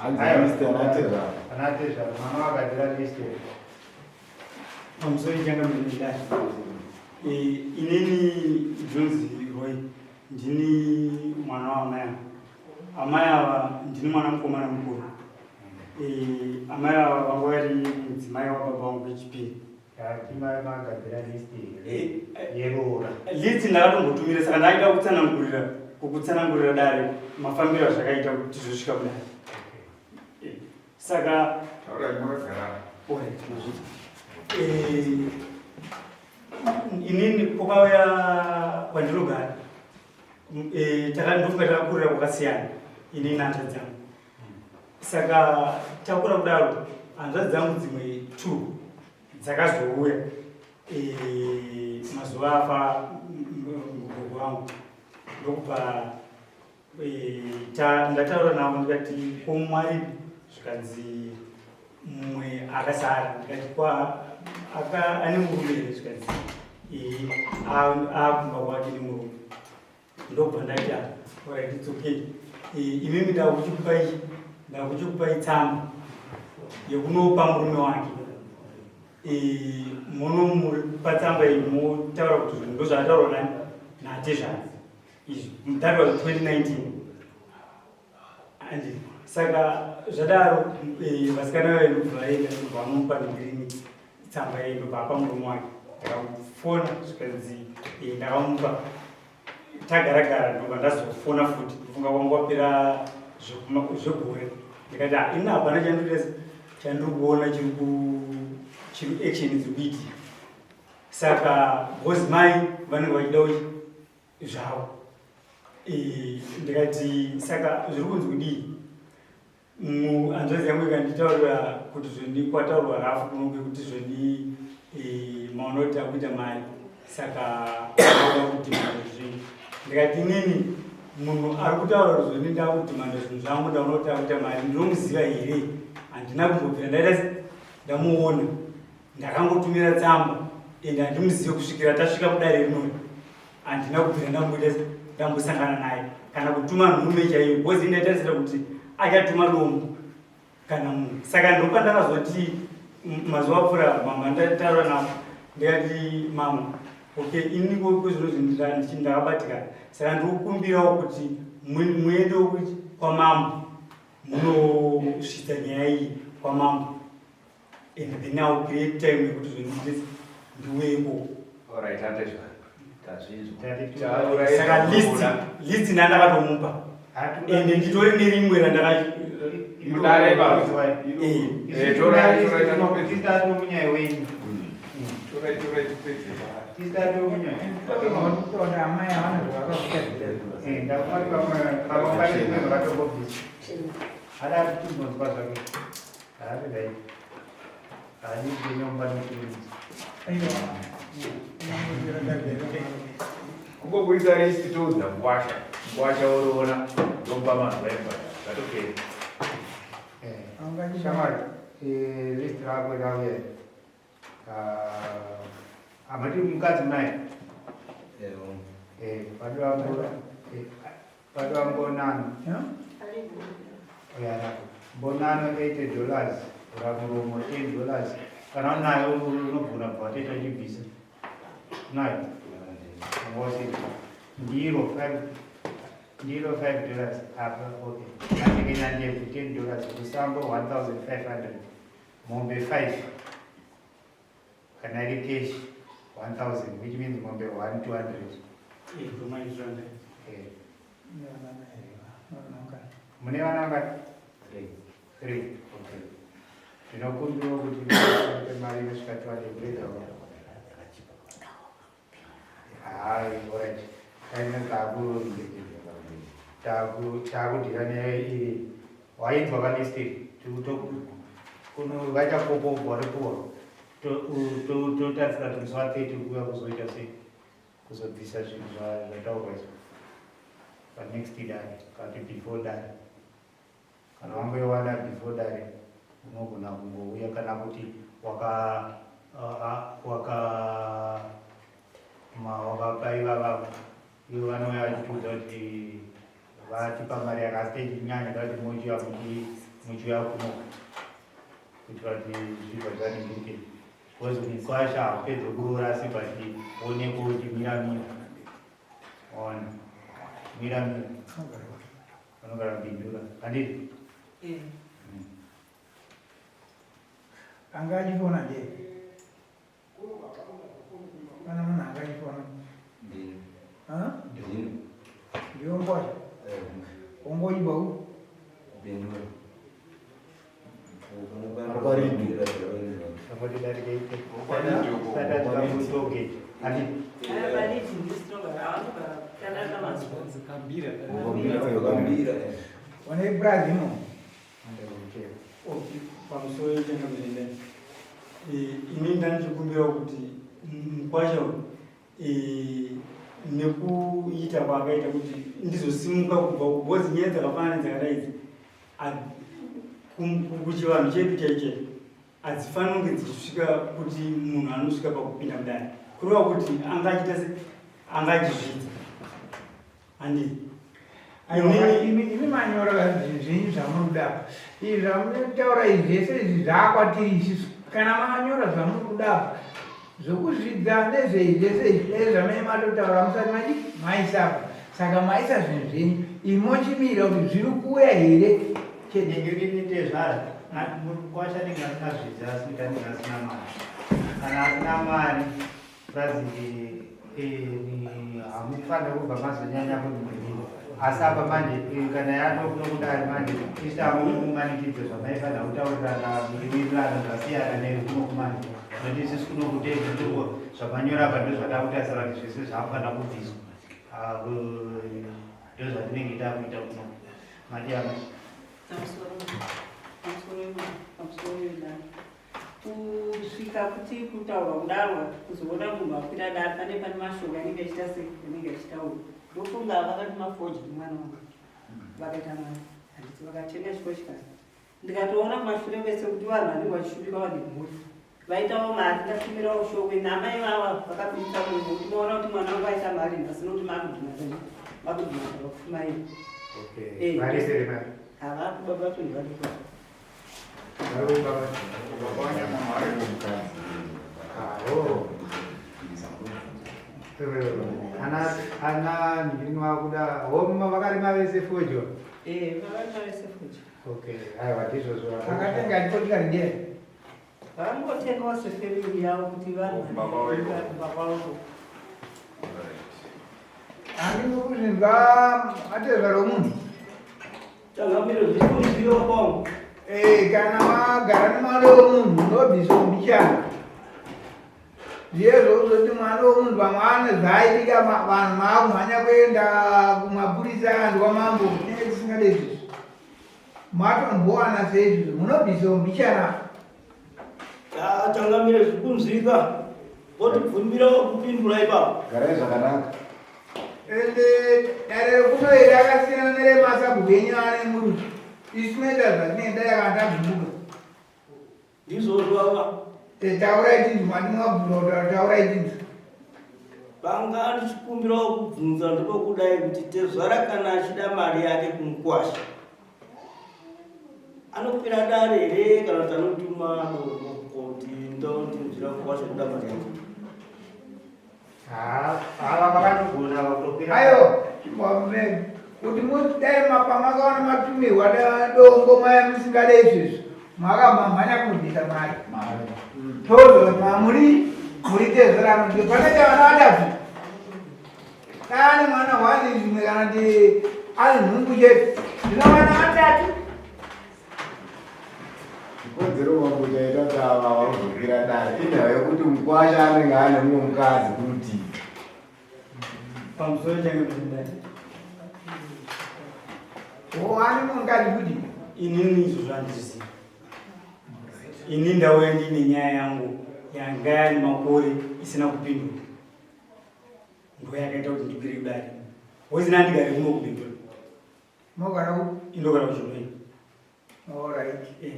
Anatezvara mama vakagadzira list. Pamusoro changamire dare. Inini ndinonzi Roy, ndini mwana waamai ava. Amai ava ndini mwana mukomana mukuru. Amai ava vanga vari mudzimai wababa vangu vechipiri. Tati magadzira list yeroora. List ndakatombotumira, saka ndaida kutsanangurira kukutsanangurira dare mafambiro azvakaita kuti tizosvika kudare. Saka Taurai makagara. Alright, mazvita. Inini kwakauya kwandinogara, ndofunga takakurira kwakasiyana inini nehanzvadzi dzangu. Saka takura kudaro, hanzvadzi dzangu dzimwe two dzakazouya mazuva afa mugogo wangu, ndokubva ndataura navo ndikati, "Ko mwari?" Zvikanzi mumwe akasara. Ndikati, "Kwa ane murume here?" Zvikanzi, "Aakumba kwake nemurume." Ndobva ndati, "Alright, it's okay. Imimi ndakuchikupai tsamba yekunopa murume wake. Munomupa tsamba iyi, motaura kuti zvinhu ndozvaataurwa nani natezvara izvi." That was 2019. And saka zvadaro, vasikana vayo ndobva vaenda, ndobva vamupa ndirini tsamba iyi, ndobva apa murume wake. Ndakamufona, zvikanzi, "Ndakamupa." Tagara gara, ndobva ndazofona futi, kufunga kwangu kwapera zvegore. Ndikati, "Ah, ini hapana chandiri chandiri kuona chiri chiri action dziri kuitika." Saka because mai vanenge vachida kuti zvavo. Ndikati, "Saka zviri kunzi kudii?" Hanzvadzi yangu ikanditaurira kuti zveni kwataurwa rafu kuno kwekuti zveni maona kuti akuita mari, saka auda kudhimanda zvinhu. Ndikati, "Inini munhu ari kutaura kuti zveni ndakudhimanda zvinhu zvangu, ndaona kuti akuita mari, ndinomuziva here? Handina kumbobvira ndaita ndamuona. Ndakangotumira tsamba ende handimuzive kusvikira tasvika kudare rinori. Handina kubvira ndamboita ndambosangana naye kana kutuma nhume chaiyo, because ndaitarisira kuti achatuma dombo kana munhu." Saka ndopandakazoti mazuva apfuura, mama ndataura navo, ndikati, "Mama, okay, ini kwezvino zvinhu ndakabatikana, saka ndiri kukumbirawo kuti muendewo kuti kwamambo, munosvitsa nyaya iyi kwamambo, and then I will create time yekuti zvinhu ndiweko." Alright, atezvara. Tazvinzwa. Saka list ndandakatomupa, ende nditori nerimwe randaka Mudare baba. Torai, torai, tinopedza. Tisati munyaya wenyu. Torai, torai, tipedze. Tisati munyaya. Kutonda amai havana zvavakakutadzira. Ndakufati pamwe pane zvimwe zvakatombobvisa. Ada kutinzwa zvake. Haari right. Haadi kunyomba nekuridza. Kungoburitsa list, toudza mukwasha. Mukwasha oriona, ndomupa mazuva ekubhadhara. Zvatopera. Shamwari, list rako rauya. Amati mukadzi munaye? Padiwa mbonano. Oyarako. Mbonano $80, ramuromo $10. Kana unayo unogona kubva watoita uchibvisa. Unayo? Ngose. Ndiro 5, ndiro $5 apa, okay. Matekenya ndebvu $10, rusambo 1500. Mombe 5. Kana iri cash 1000, which means mombe 1 200. Mune vana vangati? Three. Okay. Ndinokumbirawo kuti mupe mari inosvika 200 kurega. Hai, alright. Kaina taku taku takudhira neiri. Wainzwa kalist kuno vachakopo waripuwa. Totarisira kuti musi wa 30 kuuya kuzoita sei, kuzobvisa zvinhu zvataurwa izvo panext dare kana kuti before dare. Kana wangoiwana before dare, unogona kungouya, kana kuti waka waka wakapa ivava, ivo vanouya vachitiudza kuti vatipa mari yakasi, techinyanya da kuti mochiya. Muchiuya kuno kuitira kuti zvibva zvaningirike because mukwasha haupedze kuroora asi but onekwe kuti mira mira ona mira mira vanogara mubindura handiti eh. Anga achifona ndiye Pana munhu anga achifona ndiwe ngwasha ongoiba u One Brazil. Pamusoro yechangamire ini ndanichikumbira kuti mukwasha nekuita kwaakaita kuti ndizosimuka kubva because nyaya dzakafanana dzakadai idzi kuchivanhu chedu chaicho hadzifaniri kunge dzichisvika kuti munhu anosvika pakupinda mudare kureva kuti anga achiita se anga achizvidza handii imi manyora zvinhu zvenyu zvamuri kuda apa izvi zvamunotaura izvi zvese izvi zvaakwatiri isisu kana makanyora zvamuri kuda apa zvokuzvidza nezvei zvese izvi dai zvamai matotaura musati madi maisa apa saka maisa zvinhu zvenyu imochimira kuti zviri kuuya here chenengerinitezvara mukwasha anenge asina zvidza asi kuti anenge asina mari kana asina mari Prazi eh, hamufanire kubva mazonyanya kunhuhwirira asi apa manje eh, kana yatokuno kudari manje isi amumanikidze zvamaifanira kutaurirana muchiwirirana zvasiyana nekuno kumanje nokuti isusu kuno kutezi ndiko zvamanyora apa ndozvatakutarisa kuti zvese zvakufanira kubviswa ah, ndozvatinenge takuita kuno mati ama Kusvika kuti kutaurwa kudaro kuzoona munhu akwira dare pane pane mashoko anenge achiita se anenge achitaurwa ndofunga vakati mafoji mwana wangu vakaita mari handiti vakatenga chikochikari ndikatoona kumashure vese kuti vanhu vanenge vachishupika vane mhuri vaitawo mari ndatumirawo shoko namai vava vakapindisa munhu kuti maona kuti mwana wangu aita mari nhasi nokuti makudhuma makudhuma vakufuma iyo havapo baba vacho ndivaripo Ana ndini wakuda homa vakarima vese fojo. Eh, vakarima vese fojo. Okay, aiwa ndizvozvo. Akatenga ndikotika ndiye. Vangotengawo sefemili yavo kuti vanhu kumba kwavo. Handiko kuzvinzwa atezvaro munhu. Changamire zviri kwangu. Eh, kana wagara nemwana wemunhu unobviswa mbichana. Zviye zvokuzoti mwana wemunhu vamwe ane zvaaitika vanhu maakumhanya kuenda kumapurisa kana kwamambo tinenge tisingade izvizvi. Matombowana seizvizvi munobviswa mbichana. Changamire zviri kunzwika. Votibvumirawo kupindura ipapo. Garai zvakanaka. Ende dare rekuno iri rakasiyana neremasabhuku enyu ane muruti. Isu tinoita zvatinoita kana tagumbuka. Ndizvozvo ava. Taurai tinzwi mati mwabvunza kutaura taurai tinzwi. Panga ndichikumbirawo kubvunza ndipokudai kuti tezvara kana achida mari yake kumukwasha anokwira dare here kana kuti anotuma kuti ndondinzwira mukwasha kuda mari yake. Ava vakatogona vakutokwira. Ayo, chimbombe kuti mudai mapamakaona matumirwa dombo maya musingade izvezvi makamhamhanya kunobvisa mari. Tozo mamuri muri tezera munhu panoita vana vatatu. Dai mwana wani zvimwe kana kuti ari nhumbu chete. Zvino vana vatatu. Chikonzero mambo chaita kuti ava vakuzokwira dare inhau yekuti mukwasha anenge ane mumwe mukadzi kurutivi. Pamusoro change mudare. Oh, ane mumwe mukadzi kuti? Inini izvo zvandizviziva. Ini ndauya ndine nyaya yangu yanga yane makore isina kupindurwa. Ndo yakaita kuti ndikwire kudare. Wozina ndigare kuno kupindura. Mogara ku? Indogara kuChinhoyi. All right. Eh.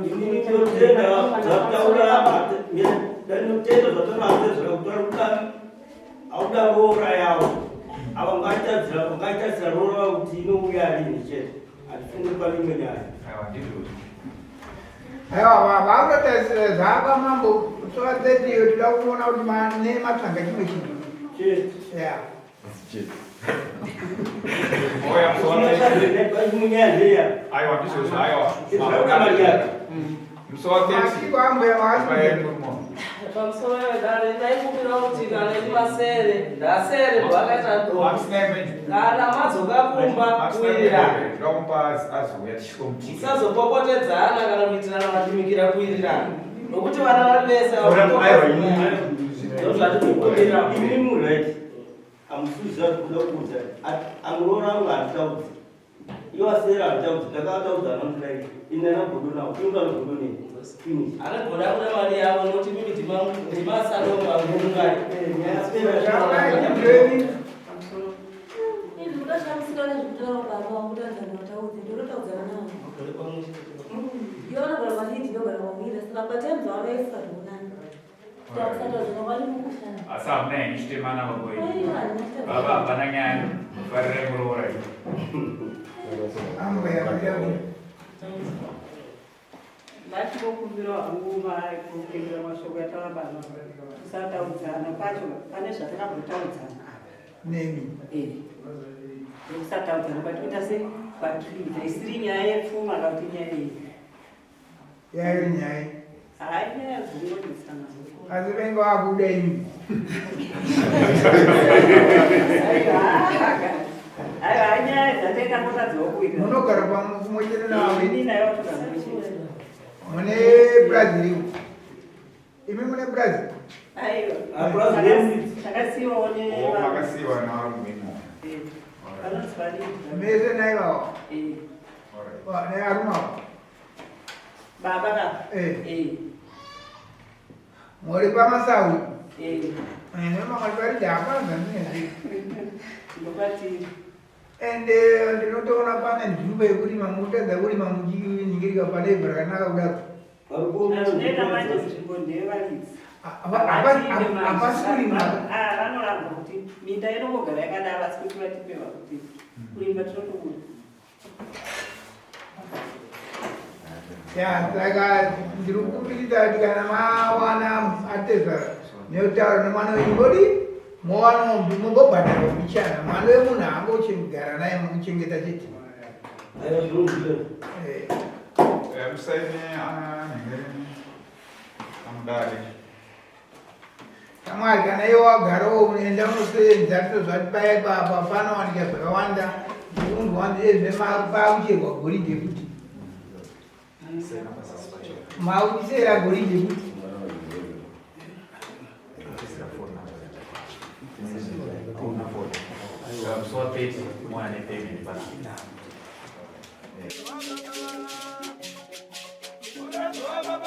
Inini ndinotenda zvataura ndinotenda zvataura atezvara kuti ari kuda auda roora yawo. Ava ungaitadzira ungaitadzira roora kuti inouya rini chete. Handifungi pane imwe nyaya. Aiwa ndizvozvo. Aiwa vakutotarisira zvakwa mambo tora 30 iyo tida kuona kuti mane matsvanga chimwe chinhu. Chete. Yeah. Chete. Oya musi wa 30. Imwe nyaya ndeya. Aiwa ndizvozvo aiwa. Zvakuda mari yake. Musi wa 30. Masiko ambuya Ipai makasungirwa. murume. Pamusoro wedare ndaikumbira kuti kana iri masere ndasere ndovakaita ndombi kana madzoka kumba kuwirirana musazopopotedzana kana kuitirana madimikira kuwirirana nokuti vana vari vese ndozvatikukumbira. Imi muri right. Hamusiziva kuda kuudza. Amuroora angu handitaudzi. Iwo asera handitaudzi. Ndakataudza ana mudirai. Ini ana godo nawo. Iwo ana godo neni. Finish. Anogona kuda mari yavo nokuti mimi ndimasaloma mungai. Zvakaita ndweni. Izvi kutashamisika nezvekutaura baba wakutaudzana utaudze ndinotaudzana navo. Iwe vanogara kwandii ndinogara kwawira saka patime dzavanoisa zvonani. Kusataudzana kwani mukushana. Asi hamuna henyu chitemana baba wenyu. Aiwa handina Baba hapana nyaya. Farirai muroora iyi. Ambuya vaida. Ndachinokumbirawo hangu kupindura mashoko ataura baba. Kusataudzana kwacho pane zvatakambotaurana apa. Nemi. Eh. Kusataudzana kwatikuita se kwatiriita isiri nyaya yepfuma kana kuti nyaya iyi. Yairi nyaya. Hayi nyaya dzinonetsana. Asi venga vakuda imi. Aiwa nyaya dzataita kotadzawo kuita. Munogara pamwe chete navo. Ini nayo togara chete. Mune Brazil. Imi mune Brazil. Aiwa. Ah, Brazil. Takasiyiwawo ne Oh, makasiyiwa navarume imomo. Eh. Vanonzi vadii? Mese naivawo. Eh. Alright. Nevarume avo. Baba ka. Eh. Eh. Muri pamasau. Eh. Nemamwe hapana zvandinezvi. Ndokwatiri. Ende ndinotoona pane nzvimbo yekurima mutadza kurima muchiningirika pane ivhu rakanaka kudaro. Zvinoita manje nzvimbo ndeyevaridzi. Hapasi kurima. Vanoramba kuti minda inongogara yakadaro asi kuti vatipewa kuti kurima tinotobuda. Ya, saka ndiri kukumbirisa kuti kana mawana atezvara neutaura nemwana wenyu ngodi mowana mumbobhadharwa mbichana mwana wemunhu haangochigara naye mukuchengeta chete. Aiwa zvinonzwika. Eh, Eh, musaine anenge amudare. Shamwari kana iwe wagarawo unoenda unosevenza tozvati paya papa panowanika zvakawanda unhu wanzezve pakucherwa goridhe futi makuchisera goridhe futi Musi wa 30 mwana nepayment panapa. Baba,